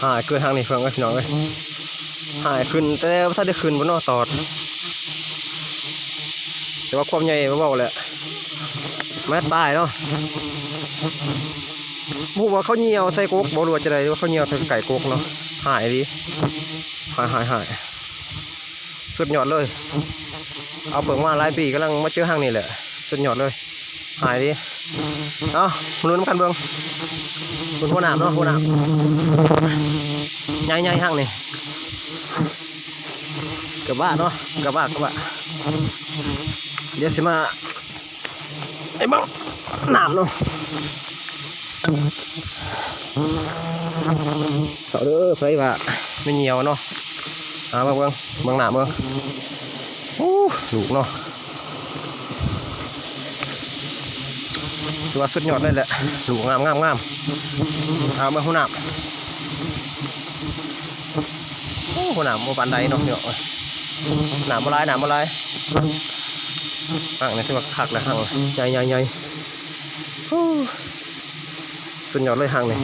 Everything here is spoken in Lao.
ຫາຍເກີນທາງນີ້ເພິ່ນເອີຍ ພີ່ນ້ອງເອີຍ ຫາຍຂຶ້ນ ແຕ່ບໍ່ທັນໄດ້ຂຶ້ນບໍ່ເນາະ ຕອດ ແຕ່ວ່າຄວາມໃຫຍ່ບໍ່ເວົ້າແຫຼະ ແມັດປາຍເນາະ ບໍ່ຮູ້ວ່າເຂົາຍ່ຽວໃສ່ກົກບໍ່ ຫຼືວ່າຈັ່ງໃດ ຫຼືວ່າເຂົາຍ່ຽວໃສ່ໄກ່ກົກເນາະ ຫາຍອີ່ຫຼີ ຫາຍໆໆ ສຸດຍອດເລີຍ ເອົາເພິ່ນມາຫຼາຍປີ ກຳລັງມາເຈີຮັງນີ້ແຫຼະ ສຸດຍອດເລີຍ ຫາຍດີ ເອົາມາລຸ້ນນຳກັນເບິ່ງ ເບິ່ງຫົວໜາມເນາະ ຫົວໜາມ ໃຫຍ່ໆ ຮັງນີ້ ກະບະເນາະ ກະບະ ກະບະ ດຽວຊິມາ ໄອ້ເບິ່ງໜາມເນາະ ເອົາເດີ ໃຜວ່າແມ່ນຍ່ຽວເນາະ ເອົາມາເບິ່ງ ເບິ່ງໜາມເບິ່ງ ໂອ້ ລູກເນາະ ຖືວ່າສຸດຍອດເລີຍແຫຼະ ລູກງາມໆໆ ເອົາມາຫົວໜາມ ໂອ້ ໜາມບໍ່ປານໃດເນາະ ພີ່ນ້ອງເອີຍ ໜາມບໍ່ຫຼາຍ ໜາມບໍ່ຫຼາຍ ຮັງນີ້ຖືວ່າຄັກແລ້ວ ຮັງໃຫຍ່ໆ ໂອ້ ສຸດຍອດເລີຍ ຮັງນີ້